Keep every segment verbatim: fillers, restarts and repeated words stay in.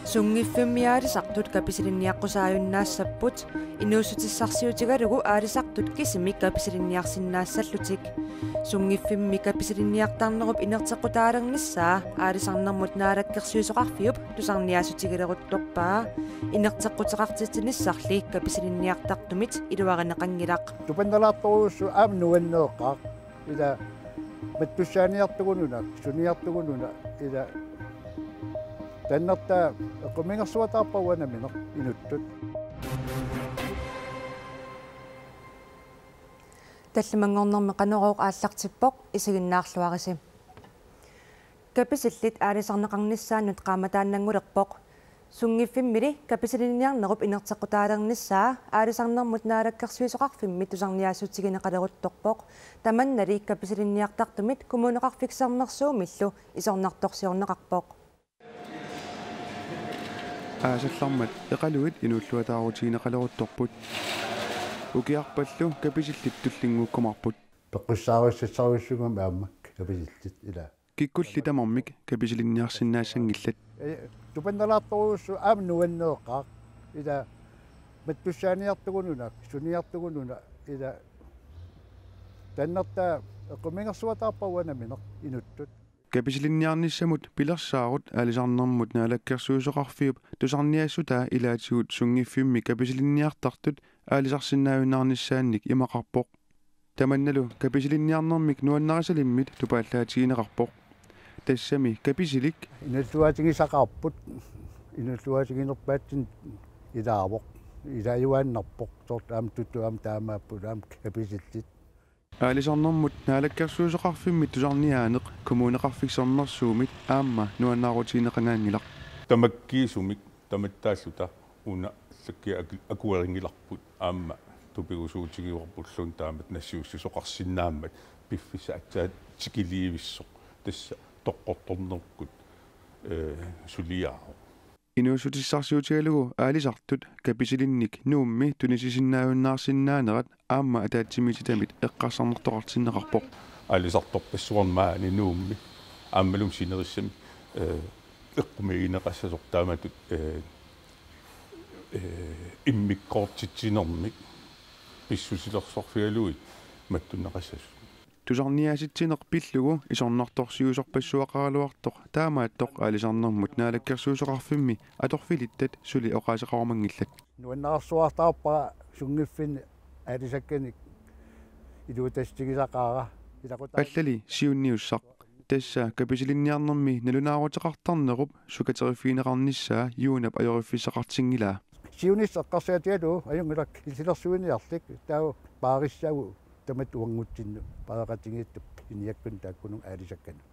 Sunngiffimmi aalisartut kapisilinniaqqusaajunnaassapput, inuussutissarsiutigalugu aalisartut kisimik kapisilinniarsinnaassallutik. Sunngiffimmi kapisilinniartarnerup inerteqqutaalernissaa Aalisarnermut Naalakkersuisoqarfiup tusarniaassutigileruttorpaa. Inerteqquteqartitsinissarli kapisilinniartartumit iluarineqanngilaq. Tupannalaartorujussuuvoq aamma nuanneeqqaaq. Ila mattussaaniartugununa, suniartugununa, ila tannertaa eqqumiigersuataarpaa uanga nammineq inuttut. Tallimanngornermi Qanorooq aallartippoq, isiginnaarluarisi. Kapisillit aalisarneqarnissaannut qaammataannanngulerpoq. Sunngiffimmili kapisilinniarnerup inerteqqutaalernissaa Aalisarnermut Naalakkersuisoqarfimmi tusarniaassutigineqaleruttorpoq. Tamannali kapisilinniartartumit Kommuneqarfik Sermersuumillu isornartorsiorneqarpoq. Aasallarmat eqaluit inuulluataarutigineqaleruttorput. Ukiarpallu kapisillit tullinnguukkumaarput. Peqqissaarissassarujussugami aamma kapisillit ila. Kikkulli tamarmik kapisilinniarsinnaassanngillat. Ee, tupannalaartorujussuuvoq aamma nuanneeqqaaq. Ila mattussaaniartugununa, suniartugununa, ila tannertaa eqqumiigersuataarpaa uanga nammineq inuttut. Kapisilinniarnissamut pilersaarut Aalisarnermut Naalakkersuisoqarfiup tusarniaassutaa ilaatigut sunngiffimmi kapisilinniartartut aalisarsinnaajunnaarnissaannik imaqarpoq. Tamannalu kapisilinniarnermik nuannarisalimmit tupaallaatigineqarpoq. Tassami kapisilik inalluaatigisaqaarput, inalluaatiginerpaatsinnik ilaavoq, ilaajuaannarpoq, soorlu aamma tutut aamma taamaapput aamma kapisillit. Aalisarnermut Naalakkersuisoqarfimmi tusarniaaneq Kommuneqarfik Sermersuumit aamma nuannaarutigineqangaanngilaq. Tamakkiisumik tamattaalluta una sakkia aku-, akuerinngilarput aamma tupigusuutigivarpulluunniit taamatut nassiussisoqarsinnaammat piffissaq aatsaat tikiliivissoq tassa toqqortornerukkut, ee, suliaavoq. Inuussutissarsiutigalugu aalisartut kapisilinnik Nuummi tunisisinnaajunnaarsinnaanerat aamma ataatsimiititamit eqqarsarnartoqartinneqarpoq. Aalisartorpassuarnik maani Nuummi aammalumi sinerissami, ee, eqqumiigineqassasoq taamatut, ee, ee, immikkoortitsinermik pissusilersorfigalugit mattunneqassasut. Tusarniaasitsineq pillugu isornartorsiuisorpassuaqaraluartoq taamaattoq Aalisarnermut Naalakkersuisoqarfimmi atorfilittat suli oqaaseqarumanngillat. Nuannaarsuartaarpara sunngiffinni aalisakkanik iluatassutigisaqaara ilaqutaa. Allali siunniussaq. Tassa kapisilinniarnermi nalunaaruteqartarnerup sukateriffigineqarnissaa Juunap ajoriffissaqartinngilaa. Siunissaq eqqarsaatigalugu ajunngilaq killilersuiniarlik taava paarissagu tamatta uanngutsinnut paareqatigiittup iniakkunni taakkununnga aalisakkanut.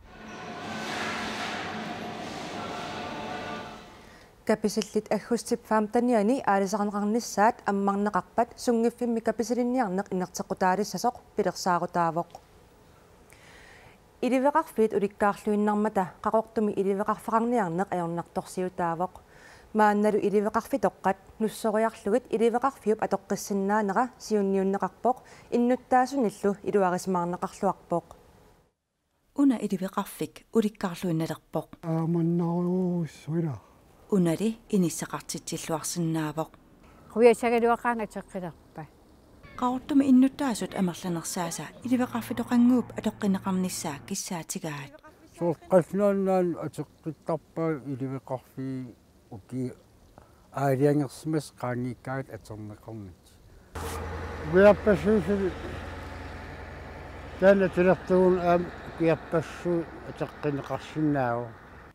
Kapisillit aggustip femtenianni aalisarneqarnissaat ammarneqarpat sunngiffimmi kapisilinniarneq inerteqqutaalissasoq pilersaarutaavoq. Iliveqarfiit ulikkaarluinnarmata Qaqortumi iliveqarfeqarniarneq ajornartorsiutaavoq. Maannalu iliveqarfitoqqat nussoriarlugit iliveqarfiup atoqqissinnaanera siunniunneqarpoq, innuttaasunillu iluarisimaarneqarluarpoq. Una iliveqarfik ulikkaarluinnalerpoq. Aamannarujussuaq ila. Unali inissaqartitsilluarsinnaavoq. Qujassagaluaqaanga atoqqilerpat. Qaqortumi innuttaasut amerlanersaasa iliveqarfitoqannguup atoqqinneqarnissaa kissaatigaat. Soorlu qallunaat nunaanni atoqqittarpaat iliveqarfii ukiut aalajangersimasut qaangiukkaangatta atorneqarnissaq. Ukiorpassuit suli taanna atulertugut aamma ukiorpassuit atoqqinneqarsinnaavoq.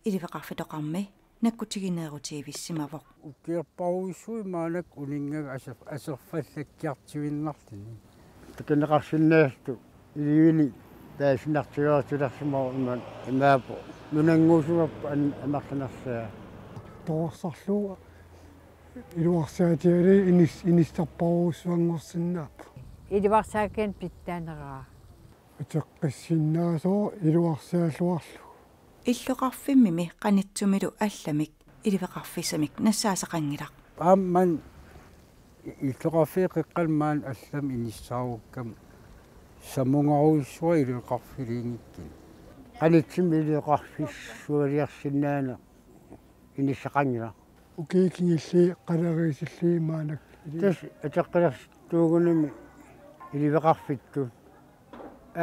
Iliveqarfitoqarmi nakkutigineerutigivissumavoq. Ukiorparujussuit maannakkut uninngakkit aser-, aserfallakkiartuinnarluni. Takuneqarsinnaasutut ilivinik taasinartigoortilersimavoq ima-, imaappoq nunannguusimavoq an-, amerlanersaat. Toqqorsarlugu iluarsaatigalugit inis-, inissarparujussuanngorsinnaapput. Iluarsaakkaanni pitsaaneraa. Atoqqissinnaasooq iluarsaalluarlugu. Illoqarfimmimi qanittumilu allamik iliveqarfissamik nassaasaqanngilaq. Aamma illoqarfiit qeqqanut maani allamik inissaarukkami samungarujussuaq iliveqarfiliinngikkunik. Qanittumi iliveqarfissualiarsinnaaneq inissaqanngilaq. Ukiut kingulliit qaleriisillugit maannakkut. Tassa ateqqilersuugunimi iliveqarfittut.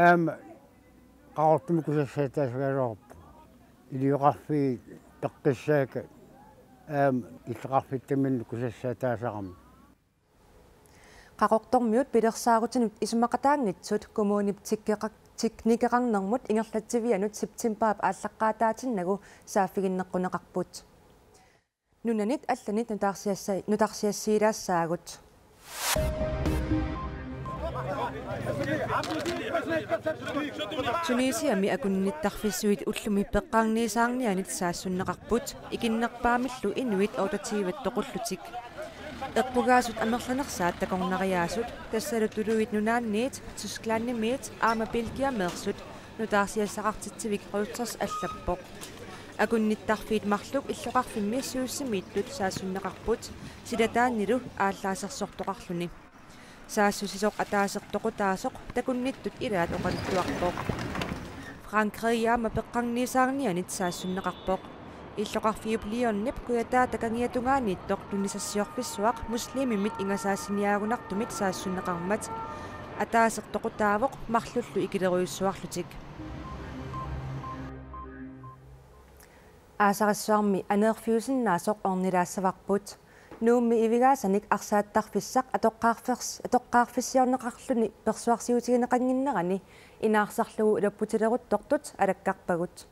Aamma Qaqortumi kusassataasagaluarpoq. Iliveqarfiit peqqissaakka aamma illoqarfittaminnik kusassataasarami. Qaqortormiut pilersaarutinut isumaqataanngitsut kommunip tikkeqa-, teknikeqarnermut ingerlatsivianut septembarip aallaqqaataatinnagu saaffiginneqquneqarput. Nunanit allanit nutaarsiassa-, nutaarsiassiilaassaagut. Tunisiami akunnittarfissuit ullumi peqqarniisaarnianit saassunneqarput, ikinnerpaamillu inuit otteogtyve toqullutik. Eqqugaasut amerlanersaat takornariaasut, tassalu tuluit nunaanniit, Tysklandimiit aamma Belgiameersut, nutaarsiassaqartitsivik Reuters allappoq. Akunnittarfiit marluk illoqarfimmi Suessimiittut saassunneqarput, silataannilu aallaasersortoqarluni. Saassussisoq ataaseq toqutaasoq takunnittut ilaat oqaluttuarpoq. Frankrig aamma peqqarniisaarnianit saassunneqarpoq. Illoqarfiup Lyonip kujataata kangiatungaaniittoq tunisassiorfissuaq muslimimit ingasaassiniaagunartumit saassunneqarmat. Ataaseq toqutaavoq marlullu ikilerujussuarlutik. Aasarissuarmi aneerfiusinnaasoq ornilaassavarput. Nuummi ivigaasanik arsaattarfissaq atoqqaarfers-, atoqqaarfissiorneqarluni persuarsiutigineqannginnerani inaarsarlugu ulapputileruttortut alakkarpagut.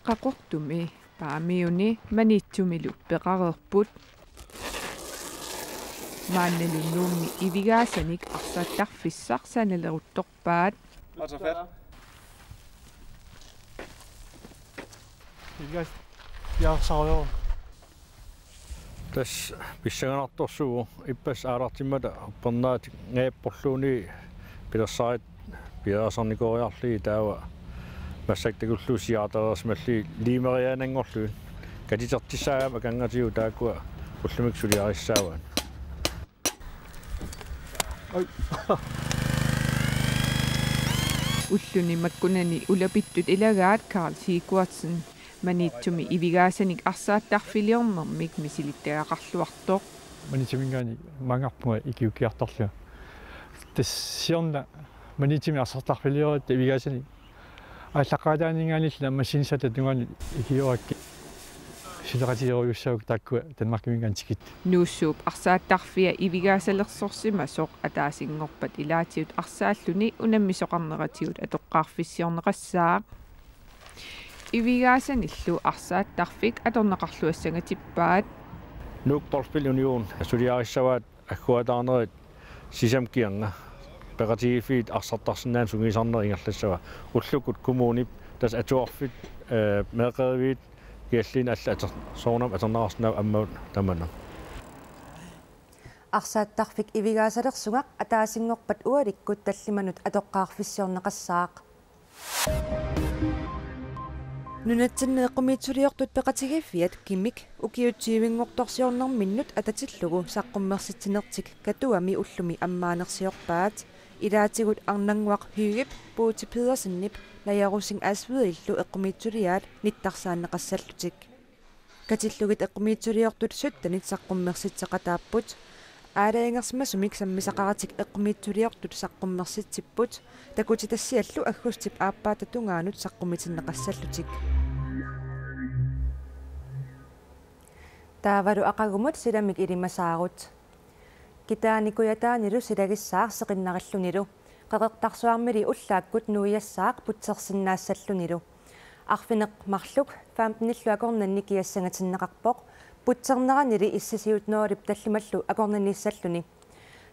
Qaqortumi Paamiuni Maniitsumilu peqareerput. Maannalu Nuummi ivigaasanik arsaattarfissaq sanaleruttorpaat. Aa, så fat. Ivigaasanik piareersarujussuuvoq. Tassa pissanganartorsuuvoq, ippassaq aalartimmata uppernarinngajapporluunniit pilersaarutit piareersarnikooriarlugit, taava massakkut takullugu siaartareersimallugit liimeriaannanngorlugit. Katitertissaagami akornatigut taakkua ullumikkut suliarissaavaat. Oj. Ulluni makkunani ulapittut ilagaat Karl Sigurdsen Maniitsumi ivigaasanik arsaattarfiliornermik misilittagaqarluartoq. Maniitsuminngaanniit maanngarpunga ikiuukkiartorlunga. Tassa siorna Maniitsumi arsaattarfiliorutta ivigaasanik aallaqqaataaninngaanniillu naammassinissaata tungaanut ikiorakkit suleqatigerujussuuakka taakkua Danmarkiminngaanniit tikittut. Nuussuup arsaattarfia ivigaasalersorsimasoq ataasinngorpat ilaatigut arsaalluni unammisoqarneratigut atoqqaarfissiorneqassaaq. Ivigaasanillu arsaattarfik atorneqarluassangatippaat. Nuuk Boldspil Union suliarissavaat agguataarnerit sisamat kingorna peqatigiiffiit arsartarsinnaannik sungiusarneq ingerlassava. Ullukkut kommunip tassa atuarfik, eh, meeqqeriviit kialliinnaq allat ator-, soorunami atorneqarsinnaavoq ammut tamanna. Arsaattarfik ivigaasalersugaaq ataasinngorpat ualikkut tallimanut atoqqaarfissiorneqassaaq. Nunatsinni eqqumiitsuliortut peqatigiiffiat Kimik ukiut tyvenngortorsiornerminnut atatillugu saqqummersitsinertik Katuami ullumi ammaanersiorpaat. Ilaatigut Arnannguaq Hyggep, Buti Pedersenip, Naja Rosing Asvedillu eqqumiitsuliaat nittarsaanneqassallutik. Katillugit eqqumiitsuliortut syttenit saqqummersitseqataapput. Aalajangersimasumik sammisaqaratik eqqumiitsuliortut saqqummersitsipput, takutitassiallu aggustip aappaata tungaanut saqqumitinneqassallutik. Taavalu aqagumut silamik ilimasaarut. Kitaani kujataanilu silagissaaq seqinnarillunilu. Qeqertarsuarmili ullaakkut nuiassaaq putsersinnaassallunilu. Arfineq-marluk femtenillu akornanni kiassangatinneqarpoq, putserneranili issisiut nuulip tallimallu akornanniissalluni.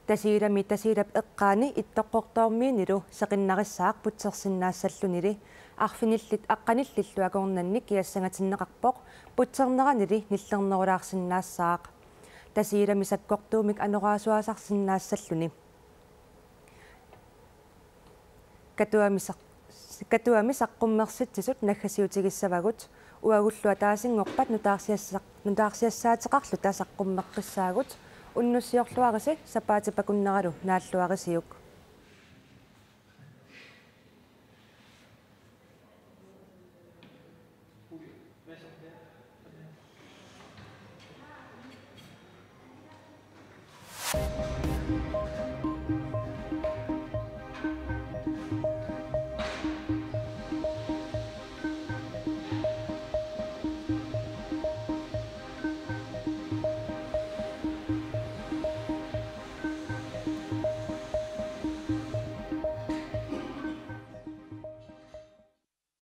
Tasiilami Tasiilap eqqaani Ittoqqortoormiunilu seqinnarissaaq putsersinnaassallunili. Arfinillit aqqanillillu akornanni kiassangatinneqarpoq, putserneranili nillernerulaarsinnaassaaq. Tasiilami sakkortuumik anoraasuaasarsinnaassalluni. Katuami saq-, Katuami saqqummersitsisut naggasiutigissavagut, uagullu ataasinngorpat nutaarsiassaq-, nutaarsiassaateqarluta saqqummeqqissaagut. Unnussiorluarisi sapaatip akunneralu naalluarisiuk.